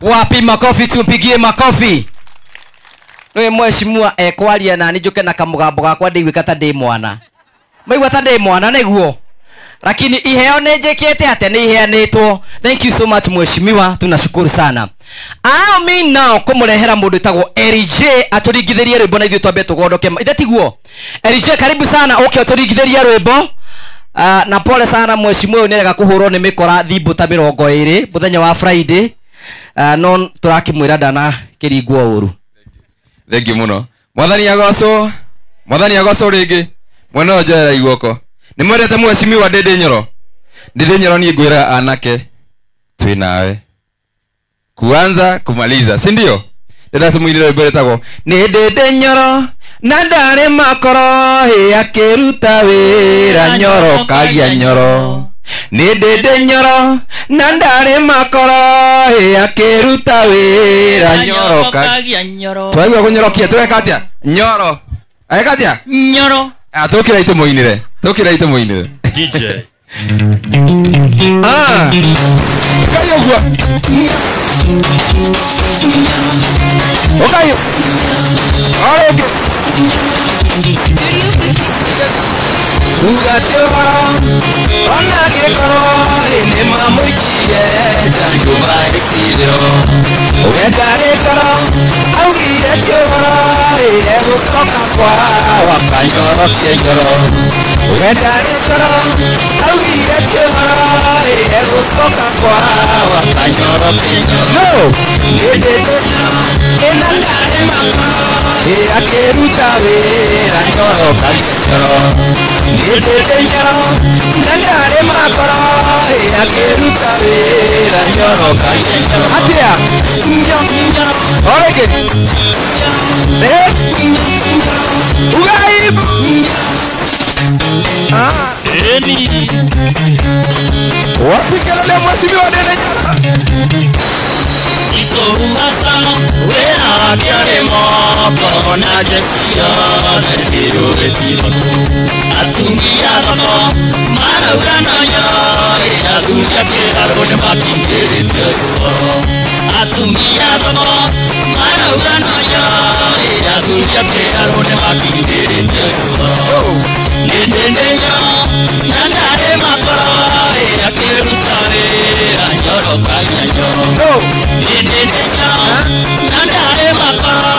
Wapi makofi, tumpigie makofi. Nĩ mheshimiwa ekwaria na nĩ njuke na kamũgambo gakwa ndĩiguĩka ta ndĩ mwana. Maigua ta ndĩ mwana nĩguo. Lakini iheo nĩ njĩkĩte atĩa, nĩ iheanĩtwo. Thank you so much mheshimiwa, tunashukuru sana. Allow me now kũmũrehera mũndũ wĩtagwo Eric J atũringithĩrie rwĩmbo na ithuĩ twambe tũgondoke. Ithe tiguo? Eric J, karibu sana ũke ũtũringithĩrie rwĩmbo. Na pole sana mheshimiwa ũyũ nĩarega kũhũrwo nĩ mĩkora thimũ ta mĩrongo ĩrĩ mũthenya wa Friday. No tũrakĩmwĩra ndanakĩringwo ũru. Thank you mũno. Mwathani agocwo, mwathani agocwo rĩngĩ. Mwena ũyũ njoera iguoko. Nĩ mwendete mheshimiwa Ndĩndĩ Nyoro? Ndĩndĩ Nyoro niĩ ngwĩra anake twĩ nawe kuanza kumaliza, si ndio? Ndĩrenda tũmũinĩre rwĩmbo rwĩtagwo Nĩ Ndĩndĩ Nyoro na ndarĩ makoro, hĩ akĩruta wĩra Nyoro kagia Nyoro. Nĩ Ndĩndĩ Nyoro na ndarĩ makoro, hĩ akĩruta wĩra Nyoro kagia Nyoro. Twaigua kũnyorokia tũreka atĩa? Nyoro. Eka atĩa? Nyoro. Tũkĩra itũmũinĩre. Tũkĩra itũmũinĩre. DJ. Ũkai ũguo. Ũkai. O rĩngĩ. Uga ti ũhoro, ona angĩkorwo nĩ mamũikirie nja nyũmba ĩcirĩro. We ndarĩ ngoro, augire ti ũhoro, egũcoka kwao akanyorokie Nyoro. We ndarĩ ngoro, augire ti ũhoro, egũcoka kwao akanyorokie Nyoro. No! Nĩ Ndĩndĩ Nyoro, ĩna ndarĩ makoro, akĩruta wĩra Nyoro kagia Nyoro. Nĩ Ndĩndĩ Nyoro, na ndarĩ makoro, akĩruta wĩra Nyoro kagia Nyoro. Atĩa? Nyoro. O rĩngĩ. Ugai. Eni. Wapi kelele mheshimiwa Ndĩndĩ Nyoro? Itoruhasa wĩra wake ũrĩ moko na jeshi yothe ĩrũĩtio. Atumia thoko marauga no nyoĩ, athuri a kĩharũ nĩmatingĩrĩtio ũhoro. Atumia thoko marauga no nyoĩ, athuri a kĩharũ nĩmatingĩrĩtio ũhoro. Nĩ Ndĩndĩ Nyoro na ndarĩ makoro, akĩruta wĩra Nyoro kagia Nyoro. Nĩ Ndĩndĩ Nyoro na ndarĩ makoro,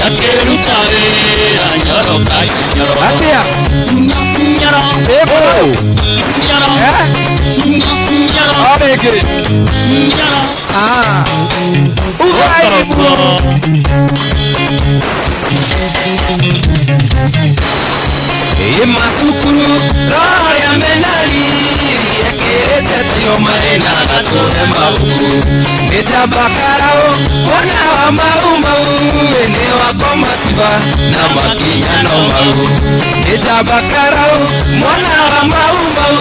akĩruta wĩra Nyoro kagia Nyoro. Atĩa? Nyoro. Ĩbũ. Nyoro. Nyoro. O rĩngĩ. Nyoro. Ugai. Ĩ macukuru rorĩa mena riri ekĩrĩte tayo marĩ na gatũre mabuku. Nĩ njamba karaũ mwana wa Mau Mau, nĩ wakwa matiba na makinya no mau. Nĩ njamba karaũ mwana wa Mau Mau,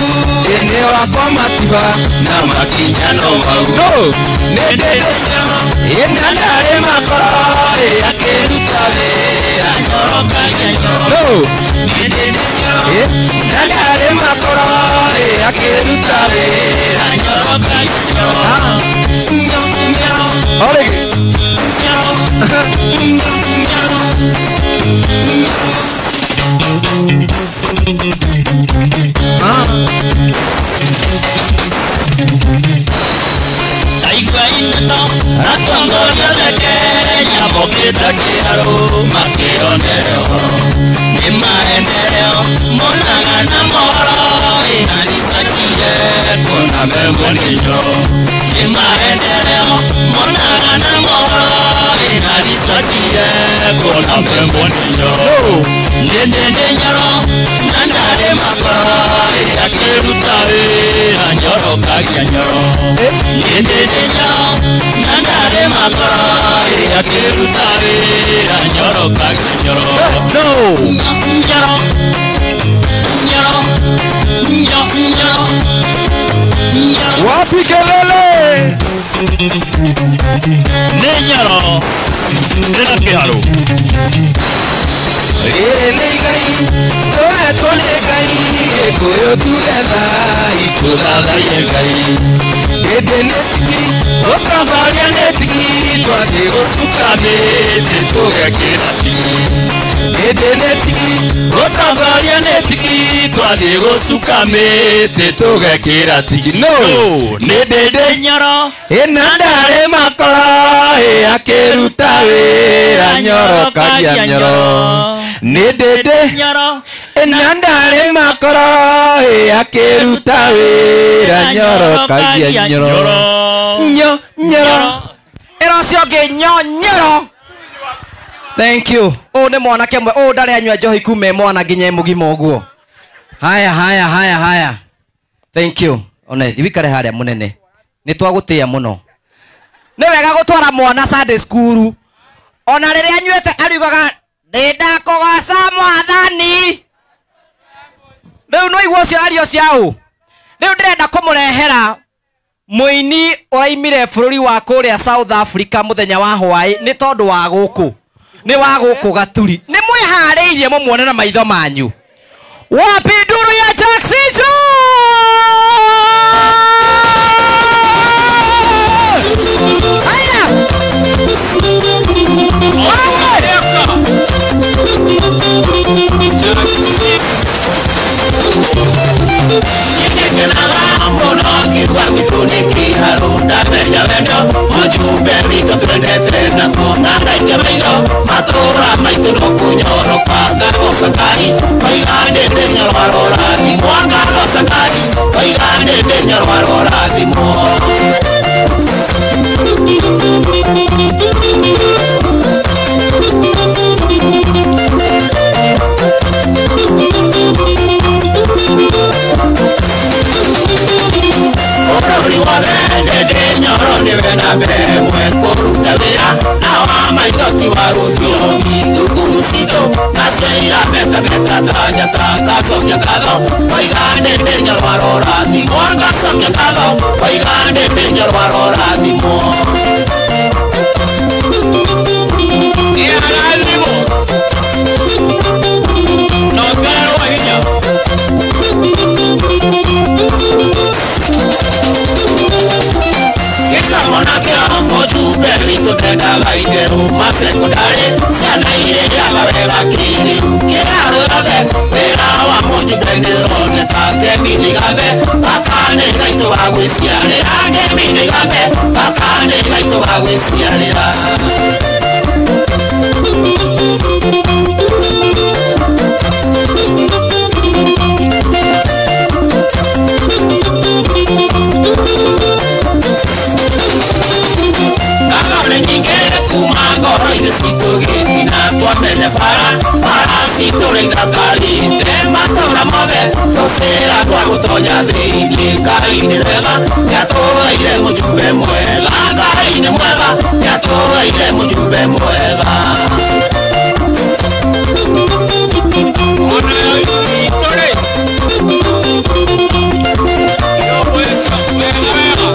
nĩ wakwa matiba na makinya no mau. No! Nĩ Ndĩndĩ Nyoro, ĩna ndarĩ makoro, akĩruta wĩra Nyoro kagia Nyoro. No! Nĩ Ndĩndĩ Nyoro, na ndarĩ makoro, akĩruta wĩra Nyoro kagia Nyoro. Nyoro. O rĩngĩ. Nyoro. Nyoro. Ndaigua indeto atongoria othe Kenya mokĩte kĩharũ makĩonere ũhoro. Nĩ maendeleo monaga na mohoro, ĩna ricachire kuona mbembe nĩ njoro. Nĩ maendeleo monaga na mohoro, ĩna ricachire kuona mbembe nĩ njoro. Nĩ Ndĩndĩ Nyoro na ndarĩ makoro, akĩruta wĩra Nyoro kagia Nyoro. Nĩ Ndĩndĩ Nyoro na ndarĩ makoro, akĩruta wĩra Nyoro kagia Nyoro. No! Nyoro. Nyoro. Nyoro. Nyoro. Wapi kelele? Nĩ Nyoro. Ndĩna kĩharũ. Rĩrĩ nĩ igai tũhetwo nĩ Ngai, Gĩkũyũ tuge thaa itũthathaiye Ngai. Ndĩndĩ nĩ tiki mũtongoria nĩ tiki twathiĩ gũcuka mĩtĩ tũgekĩra tiki. Ndĩndĩ nĩ tiki mũtongoria nĩ tiki twathiĩ gũcuka mĩtĩ tũgekĩra tiki. No nĩ Ndĩndĩ Nyoro ĩna ndarĩ makora ĩ akĩruta wĩra nyorokagia nyoro. Nĩ Ndĩndĩ Nyoro ĩna ndarĩ makora ĩ akĩruta wĩra nyorokagia nyoro. Nyo nyoro ĩra ũcio ũngĩ nyo nyoro. Thank you. Ũyũ nĩ mwanake mwe ũyũ ndarĩ anyua njohi kuma e mwana nginya e mũgima ũguo. Haya haya haya haya. Thank you. One wikare harĩa mũnene. Nĩ twagũtĩa mũno. Nĩ wega gũtwara mwana Sunday school. Ona rĩrĩa anyuĩte ariugaga ndĩ ndakũgoca mwathani. Rĩu no igua ũcio ario cia ũ. Rĩu ndĩrenda kũmũrehera mũini ũraimire bũrũri wa kũrĩa South Africa mũthenya wa hwaĩ nĩ tondũ wa gũkũ. Nĩ wa gũkũ Gaturi. Nĩ mwĩharĩirie mũmuone na maitho manyu. Wapi nduru ya Jackson Show? Haya! Nĩngenaga mũno ngiuga gwitũ nĩ kĩharũ ndamenya wendo mũjumbe witũ twendete nakuo ng'andaike maitho matũra maitũ no kũnyoroka ngagoca Ngai koiga ndĩndĩ Nyoro arorathimwo ngagoca Ngai koiga ndĩndĩ Nyoro arorathimwo. Bũrũri wothe Ndĩndĩ Nyoro nĩwe namba ĩmwe kũruta wĩra na wa maitho ti wa rũthiomi thukuru citũ nacio irametameta ta njata ngacokia ngatho koiga Ndĩndĩ Nyoro arorathimwo ngacokia ngatho koiga Ndĩndĩ Nyoro arorathimwo. Nĩarathimwo na ongererwo hinya. Gĩthomo nakĩo mũjumbe witũ ndendaga itherũ masekondari ciana irĩaga wega kĩrĩu kĩraro yothe wĩra wa mũjumbe nĩũroneka ngemi nĩgambe gaka nĩ gaitũ ga gwĩciarĩra ngemi nĩgambe gaka nĩ gaitũ ga gwĩciarĩra. Ngatho nĩ nyingĩ kuma ngoro-inĩ citũ gĩtina twamenya bara bara citũ rĩ ithakarĩte matũra mothe tũcĩra twa gũtonya thĩinĩ Ngai nĩ wega nĩatũheire mũjumbe mwega Ngai nĩ mwega nĩatũheire mũjumbe mwega. Onayo itũ rĩ ĩrogwĩka wega wega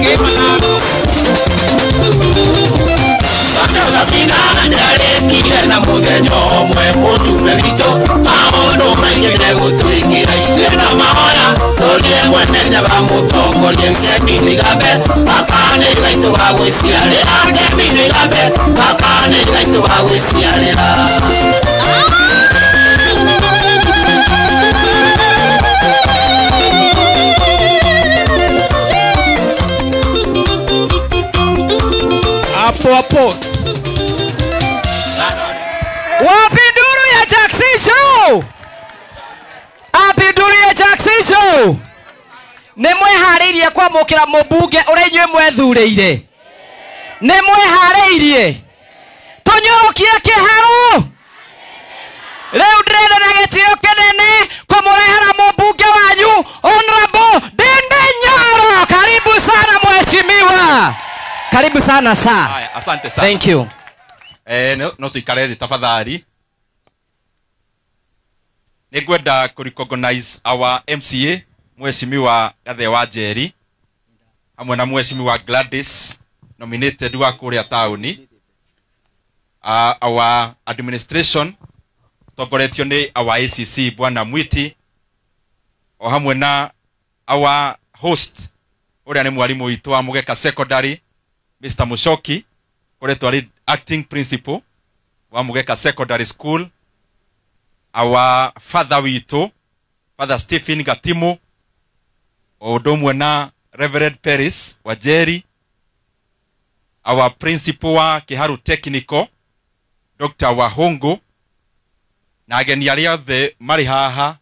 kĩmathako. Thabina nĩarĩkire na mũthenya ũmwe mũjumbe witũ maũndũ maingĩ nĩgũtwĩkĩra ithuĩ no mahoya tũrie mwene nyaga mũtongorie ngemi nĩgambe gaka nĩ gaitũ ga gwĩciarĩra ngemi nĩgambe gaka nĩ gaitũ ga gwĩciarĩra. Hapo hapo. Wapi nduru ya Jackson Show? Wapi nduru ya Jackson Show? Nĩ mwĩharĩirie kwamũkĩra mũmbunge ũrĩa inyuĩ mwethurĩire? Nĩ mwĩharĩirie? Tũnyũrũkie kĩharũ. Rĩu ndĩrenda na gĩtĩo kĩnene kũmũrehera mũmbunge wanyu Honorable Ndindi Nyoro. Karibu sana mheshimiwa. Karibu sana sir. Haya, asante sana. Thank you. No tuikare thĩ tafadhali. Nĩngwenda kũ recognize our MCA Mheshimiwa Gathe wa Njeri hamwe na Mheshimiwa Gladys nominated wa kũrĩa taũni. Our administration tongoretio nĩ our ACC Bwana Mwiti o hamwe na our host Ũrĩa nĩ mwarimũ witũ wa Mũgeka Secondary, Mr. Mushoki, koretwo arĩ acting principal wa Mũgeka Secondary School. Our father witũ, Father Stephen Gatimu, o ũndũ ũmwe na Reverend Paris Wajeri, our principal wa Kiharu Technical, Dr. Wahungu, na ageni arĩa othe marĩ haha,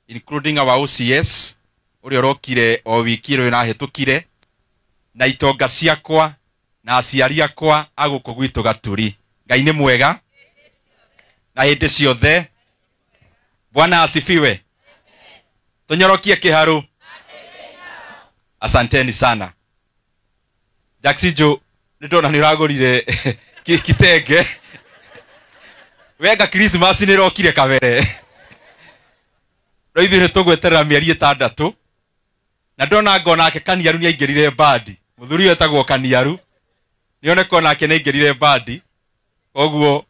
including our OCS ũrĩa ũrokire o wiki ĩno ĩrahĩtũkire, na itonga ciakwa na aciari akwa a gũkũ gwitũ Gaturi. Ngai nĩ mwega na hĩndĩ ciothe. Bwana asifiwe. Tũnyorokie Kiharu. Asanteni sana. Jackson nĩ ndona nĩ ũragũrire kitenge. Wega Christmas nĩ ĩrokire kabere. No ithuĩ nĩ tũgweterera mĩeri 6. Na ndona ngona nake Kaniaru nĩ aingĩrire bandi. Mũthuri ũyũ etagwo Kaniaru. Nĩoneka onake nĩ aingĩrire bandi. Koguo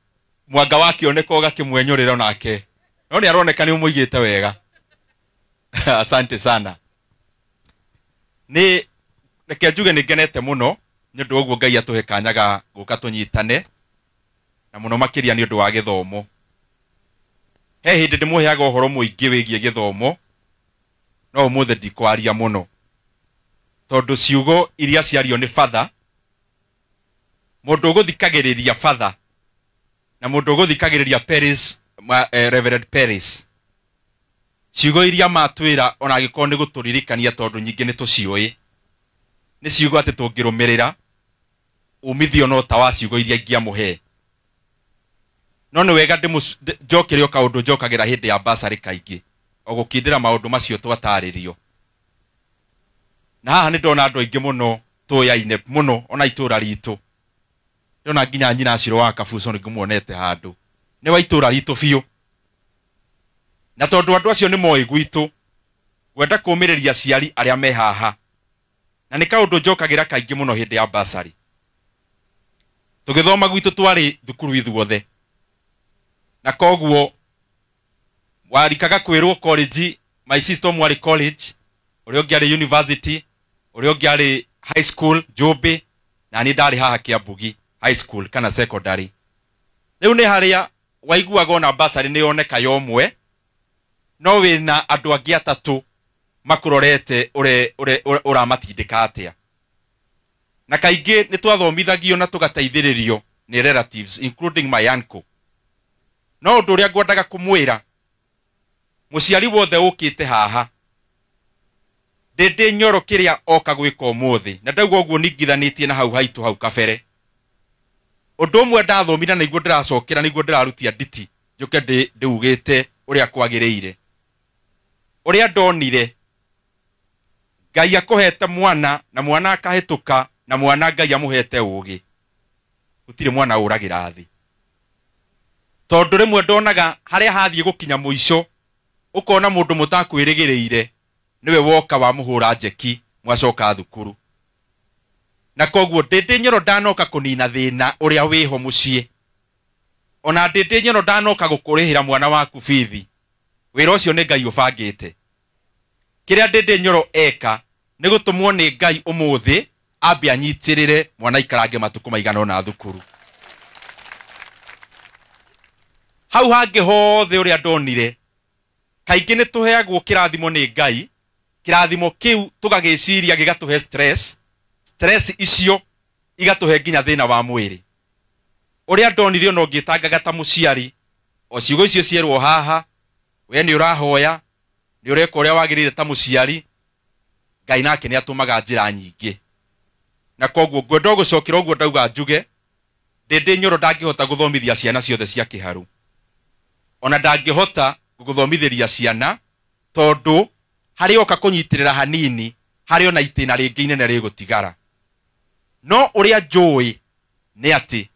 mwanga wake oneka ũgakĩmwenyũrĩra onake. No nĩ aroneka nĩ ũmũigĩte wega. Asante sana. Nĩ reke njuge nĩ ngenete mũno nĩ ũndũ wa ũguo Ngai atũhe kanya ga gũka tũnyitane, na mũno makĩria nĩ ũndũ wa gĩthomo. He hĩndĩ ndĩmũheaga ũhoro mũingĩ wĩgiĩ gĩthomo, no ũmũthĩ ndikwaria mũno tondũ ciugo iria ciario nĩ batha, mũndũ ũgũthikagĩrĩria batha na mũndũ ũgũthikagĩrĩria Paris, Reverend Paris, ciugo iria matwĩra ona angĩkorwo nĩ gũtũririkania tondũ nyingĩ nĩ tũciũĩ, nĩ ciugo atĩ tũngĩrũmĩrĩra umithio no ta wa ciugo iria ingĩamũhe. No nĩ wega njokere o kaũndũ njokagĩra hĩndĩ ya basarĩ kaingĩ, o gũkindĩra maũndũ macio twatarĩrio. Na haha nĩ ndona andũ aingĩ mũno tũyaine mũno ona itũra ritũ. Ndona nginya nyina Ciro wa Kabuco nĩ ngũmuonete handũ. Nĩ wa itũra ritũ biũ. Na tondũ andũ acio nĩ moĩ gwitũ, ngwenda kũũmĩrĩria aciari arĩa me haha. Na nĩ kaũndũ njokagĩra kaingĩ mũno hĩndĩ ya basarĩ. Tũgĩthoma gwitũ twarĩ thukuru ithuothe. Na koguo warikaga kwĩrwo college, my sister mwarĩ college, ũrĩa ũngĩ arĩ university, ũrĩa ũngĩ arĩ high school Njũmbĩ, na niĩ ndarĩ haha Kĩambugi high school kana secondary. Rĩu nĩ harĩa waiguaga ona basarĩ nĩ yoneka ya ũmwe, no wĩna andũ angĩ atatũ makũrorete ũramatindĩka atĩa. Na kaingĩ nĩ twathomithagio na tũgateithĩrĩrio nĩ relatives including my uncle. No ũndũ ũrĩa ngwendaga kũmwĩra mũciari wothe ũkĩte haha, Ndĩndĩ Nyoro kĩrĩa oka gwĩka ũmũthĩ, na ndauga ũguo ningithanĩtie na hau haitũ hau kabere. Ũndũ ũmwe ndathomire na nĩguo ndĩracokera, nĩguo ndĩrarutia nditi njũke ndĩugĩte ũrĩa kwagĩrĩire. Ũrĩa ndonire Ngai akũhete mwana na mwana akahĩtũka na mwana Ngai amũhete ũũgĩ, gũtirĩ mwana ũragĩra thĩ. Tondũ rĩmwe ndonaga harĩa hathiĩ gũkinya mũico, ũkona mũndũ mũtakwĩrĩgĩrĩire nĩwe woka wamũhũra njeki mwacoka thukuru. Na koguo Ndĩndĩ Nyoro ndanoka kũnina thĩna ũrĩa wĩho mũciĩ, ona Ndĩndĩ Nyoro ndanoka gũkũrĩhĩra mwana waku bithi, wĩra ũcio nĩ Ngai ũbangĩte. Kĩrĩa Ndĩndĩ Nyoro eka nĩ gũtũmwo nĩ Ngai ũmũthĩ ambe anyitĩrĩre mwana aikarange matukũ maigana ũna thukuru. Hau hangĩ hothe ũrĩa ndonire, kaingĩ nĩ tũheagwo kĩrathimo nĩ Ngai, kĩrathimo kĩu tũgagĩciria gĩgatũhe stress, stress icio igatũhe nginya thĩna wa mwĩrĩ. Ũrĩa ndonire ona ũngĩtangaga ta mũciari, o ciugo icio cierwo haha, we nĩ ũrahoya, nĩ ũreka ũrĩa wagĩrĩire ta mũciari, Ngai nake nĩ atũmaga njĩra nyingĩ. Na koguo ngwenda gũcokera ũguo ndauga njuge, Ndĩndĩ Nyoro ndangĩhota gũthomithia ciana ciothe cia Kĩharu. Ona ndangĩhota gũthomithĩria ciana tondũ harĩ oka kũnyitĩrĩra hanini, harĩ ona itĩna rĩngĩ inene rĩgũtigara. No ũrĩa njũĩ nĩ atĩ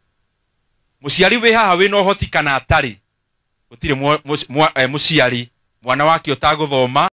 mũciari wĩ haha wĩna ũhoti kana atarĩ, gũtirĩ mũciari mwana wake ũtagũthoma.